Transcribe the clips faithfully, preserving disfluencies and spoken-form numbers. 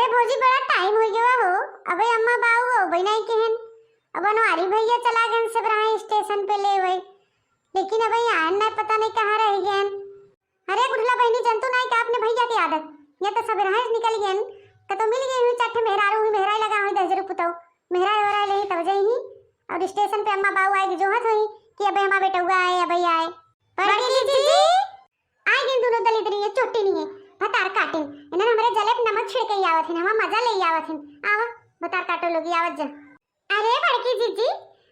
भौजी, बड़ा टाइम होइ गवा हो, अबे अम्मा बाऊ अउबे नाहीं केहेन। अब अनवारी भइया चला गएन सेबराहे स्टेशन पे लेवे, लेकिन अबे आएन नाहीं, पता नाहीं कहाँ रहि गएन। अरे बुढ़ला बहिनी, जनतू नाहीं का अपने भइया के आदत, या तो सबेरहे निकलि गएन, कतौ मिलि गई हुई चार ठे मेहरारू, हुई मेहराई लगा हुई दस हजार पुतौ, मेहराई ओहराई लेही तब जइही, अउर स्टेशन पे अम्मा बाऊ आइके जोहत हुई कि अबे हमार बेटउआ आए, अबे आए। बड़की जीजी, आइ गइन दुनो दलिद्री, ये चोट्टी नहीं है, भतार काटिन। इन्हन हमरे जले पे नमक छिड़के ही आवत हिन, हमार मजा ले ही आवत हिन। आवा, भतार काटो लोगी, आवत जा। अरे बड़की जीजी,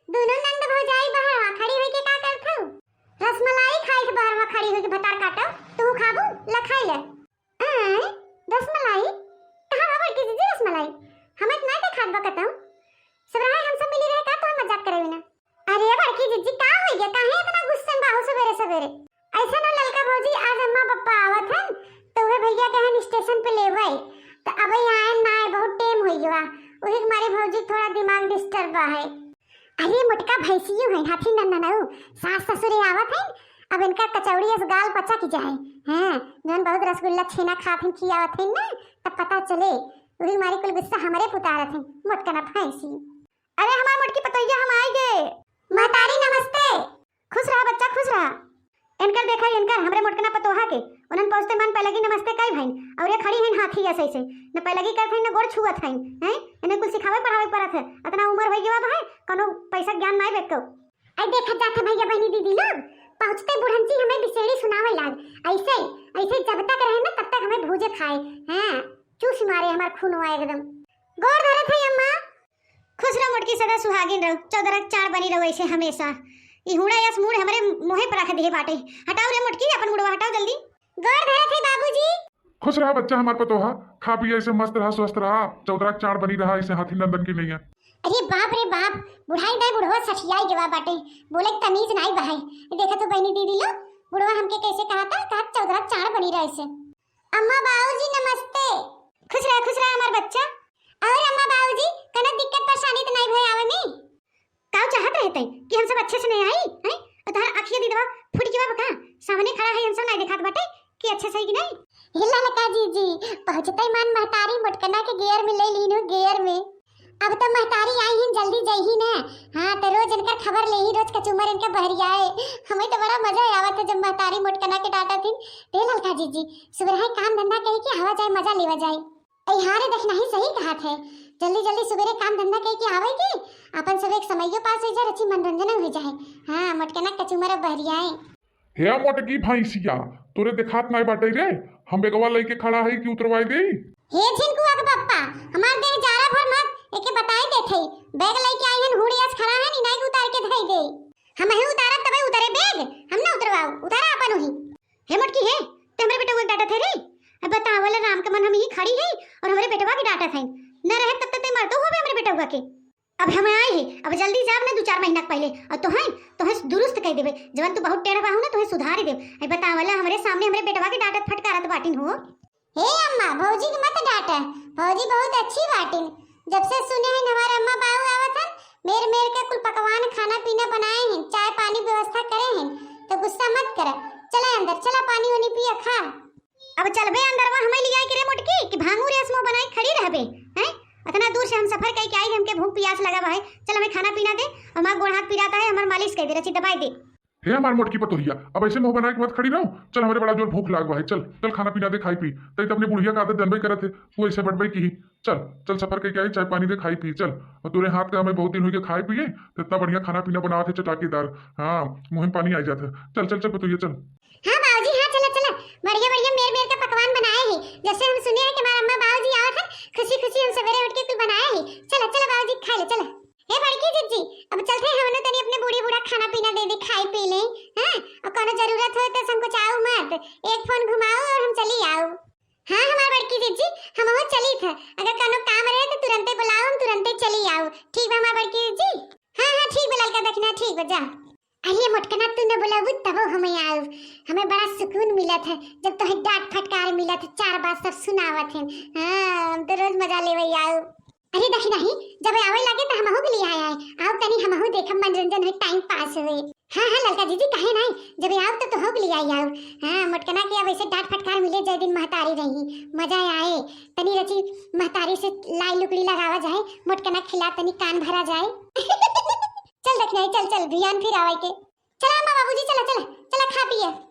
दुनो नंद भौजाई बहरवा खड़ी होइके का करत हऊ? रसमलाई खाइत बहरवा खड़ी होइके भतार काटो, तू खाबू? ला खाइ ले। आय, रसमलाई? कहाँ बा बड़की जीजी रसमलाई? हमें तो नाहीं देखात बा कतहूँ। सेबराहे हम सब मिली रहे का तोहैं मजाक करे बिना? अरे बड़की जीजी, का होइ गया? काहे इतना गुस्सन बाहू सबेरे सबेरे? अइसे ना ललका भौजी, आज अम्मा पप्पा आवत हन, तो उहे भइया कहन स्टेशन पे लेवे, तो अबे आएन नाहीं, बहुत टेम होइ गवा, उही के मारे भौजी थोड़ा दिमाग डिस्टर्ब बा है। अरे मोटका भैंसियो है, हाथी नन्ननऊ, सास ससुरे आवत है, अब इनका कचौड़ी अस गाल पचक जाए। हाँ, जौन बहुत रसगुल्ला छेना खात हैं, खियावत हैं ना, तब पता चले, उही मारी कुल गुस्सा हमरे पुतारत हैं, मोटकना भैंसी। अरे हमार मोटकी पतोहिया, हम आइ गए। महतारी नमस्ते। खुश रहा बच्चा, खुश रहा। इनकर देखा, इनकर, हमरे मोटकना पतोहा के, उन्हन पहुँचते मन पैलगी नमस्ते कइ भइन, अउर ये खड़ी हैं हाथी अस अइसे, न पैलगी करत हैं, न गोड़ छुअत हैं, हैं? इन्हें कुल सिखावे पढ़ावे पड़त है, अतना उमर होइ गवा बा है, कौनो पैसा ज्ञान नाहीं बेको। आई देखत जात है भइया बहिनी दीदी लोग, पहुँचते बुढ़ंची हमें बिसेड़ी सुनावे लाग, अइसे, अइसे जब तक रहे ना तब तक हमें भूजे खाए, हाँ, चूस मारे हमार खूनवा एकदम। गोड़ धरत है अम्मा। खुश रहो मोटकी, सदा सुहागिन रहो, चौदरा के चाँड़ बनी रहो अइसे हमेसा। ई हुड़ा यस मूड़ हमरे मुँहे पर रख दिहे बाटे। हटाओ रे मोटकी, अपन मुड़वा हटाओ जल्दी। गोड़ धरत है बाबूजी। खुश रहा बच्चा हमार पतोहा, खा पी अइसे मस्त रहा, स्वस्थ रहा, चौदरा के चाँड़ बनी रहा अइसे हाथी नंदन की नैया। अरे बाप रे बाप, बुढ़ाई नाहीं, बुढ़वा सठियाई गवा बाटे, बोले के तमीज नाहीं बहाई। देखा तो बहिनी दीदी लोग, बुढ़वा हमके कइसे कहत है, कहत चौदरा के चाँड़ बनी रहा अइसे। अम्मा बाबूजी नमस्ते। खुश रहा, खुश रहा हमार बच्चा। अउर अम्मा बाबूजी, कौनो दिक्कत परेशानी तो नाहीं भय आवे में? काउ चाहत रहते कि हम सब अच्छे से नाहीं आई, हैं? अउर तोहार अँखिया दीदवा फूट गवा बा का? सामने खड़ा है, हम सब नाहीं देखात बाटे कि अच्छे से है कि नाहीं? हे ललका जीजी, पहुँचते मन महतारी मोटकना के गियर में ले लीन हो, गियर में। अब तो महतारी आई हैं, जल्दी जइही ना। हाँ, तो रोज इनकर खबर लेही, रोज कचूमर इनका बहरियाए। हमें तो बड़ा मजा आवत है जब महतारी मोटकना के डाँटत हिन। रे ललका जीजी, सुबेरहे काम धंधा कइ के आवा जाए, मजा लेवा जाए। ए हाँ रे, देखना ही सही कहत है, जल्दी जल्दी सुबेरे काम धंधा कइ के आवे के, अपन सब एक समइयो पास होइ जाए, अच्छी मनोरंजन होइ जाए। हाँ, मोटकना कचूमर अब बहरियाए। हे मोटकी भैंसिया, तोरे देखात नाहीं बाटे रे, हम बेगवा लइके खड़ा है कि उतरवाई देई? हे झिनकुआ के पप्पा, हमार देह जारा भर मत, एके बताई देत हई, बैग लइके आई हन, हुड़े अस खड़ा हन, इनाई के उतार के धई दे। हमही उतारब तबे उतरे बैग, हम ना उतरवाऊ, उतारा अपन उही। हे मोटकी हे, ते हमरे बेटवा के डाँटत है रे? अब बतावल राम के मन हम ही खड़ी है अउर हमरे बेटवा के डाँटत है, न रहे तब तक ते मरतो होबे हमरे बेटवा के। अब हम आए ही, अब जल्दी जाब ना, दू चार महीना के पहिले, अउर तोहैं, तोहैं दुरुस्त कइ देबे, जवन तू बहुत टेढ़ बाहू ना, तोहैं सुधारी देब। अरे बतावला, हमरे सामने हमरे बेटवा के डाँटत फटकारत बाटिन हो। हे अम्मा, भौजी के मत डाँटे, भौजी बहुत अच्छी बाटिन। जब से सुने हैं हमारे अम्मा बाऊ आवत हन, मेर मेर के कुल पकवान खाना पीना बनाए हैं, चाय पानी व्यवस्था करे हैं, तो गुस्सा मत कर। चला अंदर, चला पानी वानी पिया खा। अब चलबे अंदरवा हमें लियाई के रे मोटकी, कि भांगू रे असमो बनाई खड़ी रहबे, हैं? अतना दूर से हम सफर कइ के आई, हमके भूख पियास लगा बा है। चल हमें खाना पीना दे, हमार गोड़ हाथ पिराता है, हमार मालिश कइ दे, रची दबाई दे। हे हमार मोटकी पतोहिया, अब अइसे मुँह बनाए के मत खड़ी रहो। चल हमरे बड़ा जोर भूख लाग बा है, चल, चल खाना पीना दे, खाई पी। तई तो अपने बुढ़िया का आदत जनबे करत है, वो अइसे बटबे की ही। चल, चल सफर कइ के आई, चाय पानी दे, खाई पी, चल। अउर तोरे हाथ का हमें बहुत दिन होइ गए खाए पिए, तो इतना बढ़िया खाना पीना बनावत है चटाकेदार। हाँ, मुँह में पानी आई जात है। चल, चल, चल पतोहिया, चल। हाँ बाबूजी, हाँ, चला, चला। बढ़िया, बढ़िया मेर, मेर का पकवान बनाए हैं। जैसे हम सुने हैं कि हमारा अम्मा बाबूजी आवत है, खुशी, खुशी हम सवेरे उठ के कुल बनाए हैं। चला, चला बाबूजी, खा ले, चला। हे बड़की जिज्जी, अब चलते हैं हमनो तनी अपने बूढ़े बूढ़ा खाना पीना दे दे, खाई पी ले, हाँ? अउर कौनो जरूरत हो तो संकोचाओ मत, एक फोन घुमाओ अउर हम चली आओ। हाँ, हमार बड़की जिज्जी, हमहू चली थे, अगर कौनो काम रहे तो तुरंते बुलाओ, हम तुरंते चली आओ। ठीक बा हमार बड़की जिज्जी? हाँ, हाँ, ठीक बा ललका दखिना, ठीक बा, जा। अरे मोटकना, तू न बोलाबू तबो हमें आउब, हमें बड़ा सुकून मिलत है जब तोहे डांट फटकार मिलत है, चार बात सब सुनावत हैं। हाँ, हम तो रोज मजा लेवे आउब। अरे दखिना ही, जब आवे लागे तो हमहू के लिए आए आए, आओ तनी हमहू देखब, मनोरंजन होई, टाइम पास होई। हाँ हाँ ललका जीजी, काहे नाई, जब आओ तो तोहू के लियाई आओ। हाँ, मोटकना के अब ऐसे डांट फटकार मिले, जय दिन महतारी रही, मजा आए। तनी रची महतारी से लाई लुकड़ी लगावा जाए, मोटकना खिला तनी कान भरा जाए। चल दखिनाई, चल चल, बिहान फिर आवे के। चला अम्मा बाबूजी, चला चला चला, खा पिए।